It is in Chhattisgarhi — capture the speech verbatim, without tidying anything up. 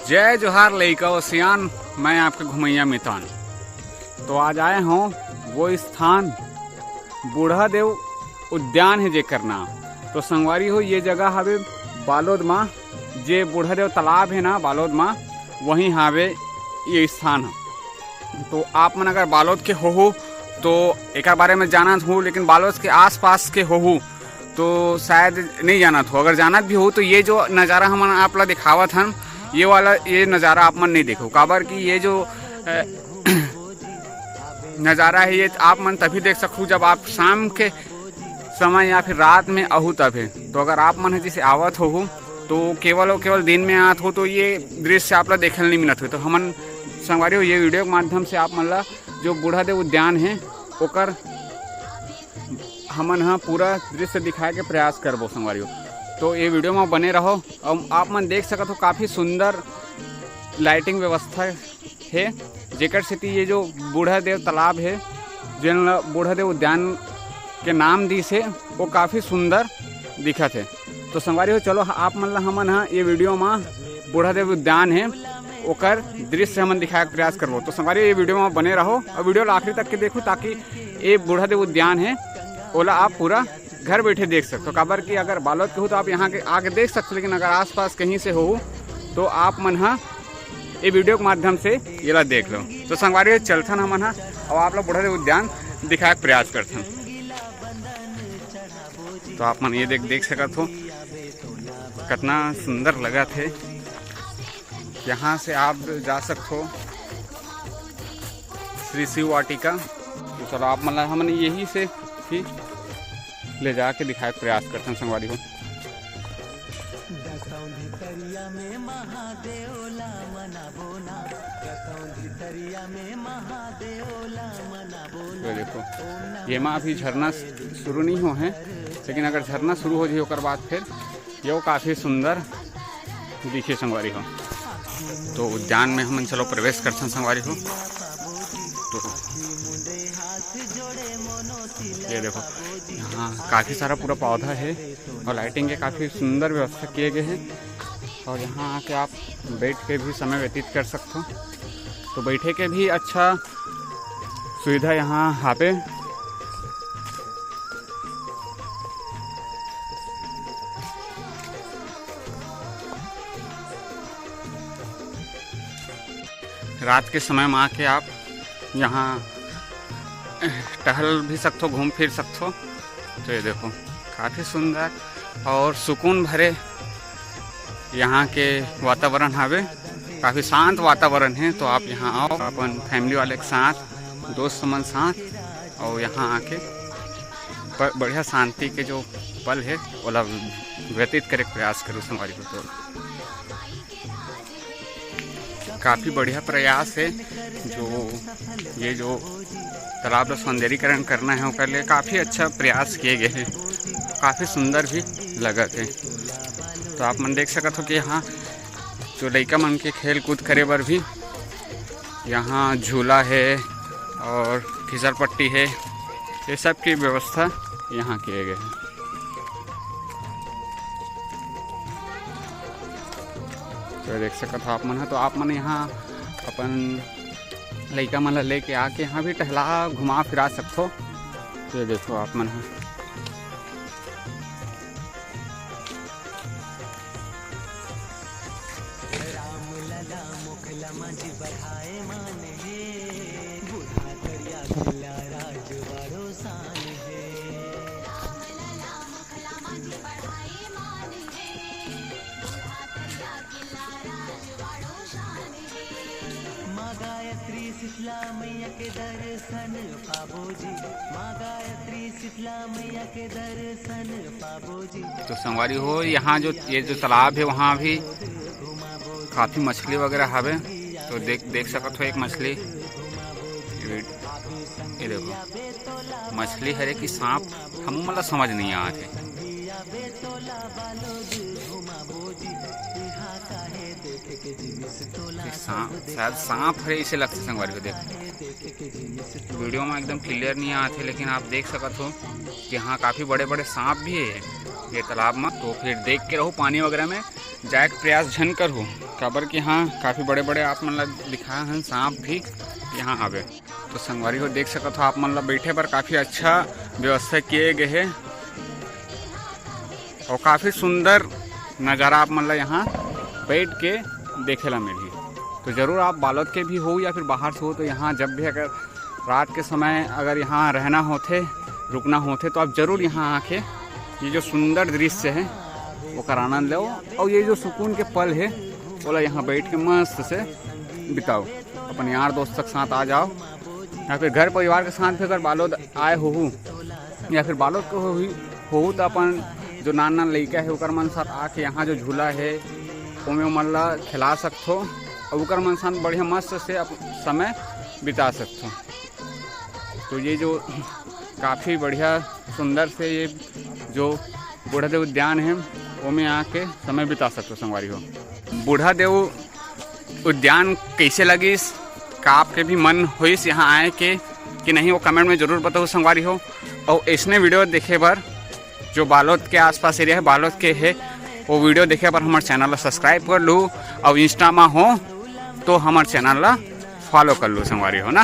जय जोहार लइका अउ सियान, मैं आपके घुमैया मितान। तो आज आए हों वो स्थान, बूढ़ा देव उद्यान हे जेकर नाम। तो संगवारी हो, ये जगह हवे बालोद मा, जे बूढ़ा देव तालाब हे ना बालोद मा, वहीं हावे ये स्थान ह। तो आप मन अगर बालोद के होहू तो एकर बारे में जानत हो, लेकिन बालोद के आसपास के होहू तो शायद नहीं जानत हो। अगर जानत भी हो तो ये जो नज़ारा हमन आप ला दिखावत हन, ये वाला, ये नज़ारा आप मन नहीं देखो, काबर कि ये जो अ, नज़ारा है, ये आप मन तभी देख सकू जब आप शाम के समय या फिर रात में आहू तभे। तो अगर आप मन ह जैसे आवत होहू तो केवल और केवल दिन में आत हो तो ये दृश्य आप ला देखे ल नहीं मिलत हो। तो हमन संगवारी हो, ये वीडियो के माध्यम से आप मन ला जो बूढ़ा देव उद्यान है ओकर हमन ह पूरा दृश्य दिखाए के प्रयास करबो संगवारी हो। तो ये वीडियो में बने रहो। और आप मन देख सकत हो काफ़ी सुंदर लाइटिंग व्यवस्था हे, जेकर सेती ये जो बूढ़ा देव तालाब हे, जेन ल बूढ़ा देव उद्यान के नाम दिस हे, वो काफ़ी सुंदर दिखत हे। तो संगवारी हो, चलो आप मन ला हमन ह ये वीडियो मा बूढ़ा देव उद्यान हे, ओकर दृश्य हमन दिखाए के प्रयास करबो। तो संगवारी हो, ये वीडियो मा बने रहो और वीडियो ला आखिरी तक के देखो, ताकि ये बूढ़ा देव उद्यान हे, ओला आप पूरा घर बैठे देख सकते हो। काबर कि अगर बालोद के हो तो आप यहाँ के आके देख सकते हो, लेकिन अगर आसपास कहीं से हो तो आप मन ह ये वीडियो के माध्यम से ये ला देख लो। तो संगवारी हो, चलथन हमन ह, और आप लोग बूढ़ा देव उद्यान दिखाए के प्रयास करथन। तो आप मन ये देख, देख सकत हो, कितना सुंदर लगत हे। यहाँ से आप जा सकत हो श्री शिव वाटिका। तो चलो, आप मन ला हमन यही से ही ले जाके दिखाए के प्रयास करथन संगवारी हो। ये देखो, ये मा अभी झरना शुरू नहीं हो है, लेकिन अगर झरना शुरू हो जाए ओकर बाद फिर ये काफ़ी सुंदर दिखे संगवारी हो। तो उद्यान में हमन चलो प्रवेश करथन संगवारी हो। तो ये देखो, यहाँ काफ़ी सारा पूरा पौधा है और लाइटिंग के काफ़ी सुंदर व्यवस्था किए गए हैं। और यहाँ आके आप बैठ के भी समय व्यतीत कर सकते हो। तो बैठे के भी अच्छा सुविधा यहाँ हावे। रात के समय में आके आप यहाँ टहल भी सकथो, घूम फिर सकथो। तो ये देखो, काफ़ी सुंदर और सुकून भरे यहाँ के वातावरण हावे। काफ़ी शांत वातावरण है। तो आप यहाँ आओ अपन फैमिली वाले के साथ, दोस्त मन साथ, और यहाँ आके ब-, बढ़िया शांति के जो पल है ओला व्यतीत करे के प्रयास करो संगवारी हो। तो काफ़ी बढ़िया प्रयास है, जो ये जो तालाब ला सौंदर्यीकरण करना है ओकर लिए काफ़ी अच्छा प्रयास किए गए हैं, काफ़ी सुंदर भी लगत है। तो आप मन देख सकत हो कि यहाँ जो लइका मन के खेल कूद करे बर भी यहाँ झूला है और फिसल पट्टी है, ये सब की व्यवस्था यहाँ किए गए हैं। तो देख सकत हो आप मन ह, तो आप मन यहाँ अपन लइका मन ला लेके आके यहाँ भी टहला घुमा फिरा सकथो। ये देखो आप मन ह। तो संगवारी हो, यहाँ जो ये जो तालाब है, वहाँ भी काफ़ी मछली वगैरह हवे। तो देख देख सकत हो एक मछली, ये देखो, मछली हरे कि सांप, हमू मन ला समझ नहीं आत है। ये सांप, शायद सांप हरे, इसे लगते संगवारी हो। देख, वीडियो में एकदम क्लियर नहीं आत है, लेकिन आप देख सकत हो कि हाँ, काफ़ी बड़े बड़े सांप भी है ये तालाब में। तो फिर देख के रहो, पानी वगैरह में जाए के प्रयास झन करहू। काबर कि हाँ, काफी बड़े-बड़े आप मन ला दिखाए हन, सांप भी यहाँ हवे। तो संगवारी हो, देख सकत हो, आप मन ला बैठे बर काफी अच्छा व्यवस्था किए गए हे और काफी सुंदर नज़ारा आप मन ला यहाँ बैठ के देखे ला मिलही। तो जरूर आप बालोद के भी हो या फिर बाहर से हो, तो यहाँ जब भी अगर रात के समय अगर यहाँ रहना होथे, रुकना होथे, तो आप जरूर यहाँ आके ये जो सुंदर दृश्य है, ओकर आनंद लो और ये जो सुकून के पल है, ओला यहाँ बैठ के मस्त से बिताओ। अपन यार दोस्त के साथ आ जाओ या फिर घर परिवार के साथ भी अगर बालोद आए होहू या फिर बालोद के होही होहू, तो अपन जो नान नान लइका है, ओकर मन साथ आके यहाँ जो झूला है, ओमे ओमन ला खिला सकथो और ओकर मन साथ बढ़िया मस्त से अप-, समय बिता सकथो। तो ये जो काफी बढ़िया सुंदर से ये जो बूढ़ा देव उद्यान है, ओमे आके समय बिता सकथो संगवारी हो। बूढ़ा देव उद्यान कैसे लगिस, का आपके भी मन होइस यहाँ आए के कि नहीं, वो comment में जरूर बताओ संगवारी हो। और ऐसने video देखे बर, जो बालोद के आसपास area है, बालोद के है, वो video देखे बर हमारे channel ला subscribe कर लू और Insta में हो तो हमारे channel ला follow कर लू संगवारी हो ना।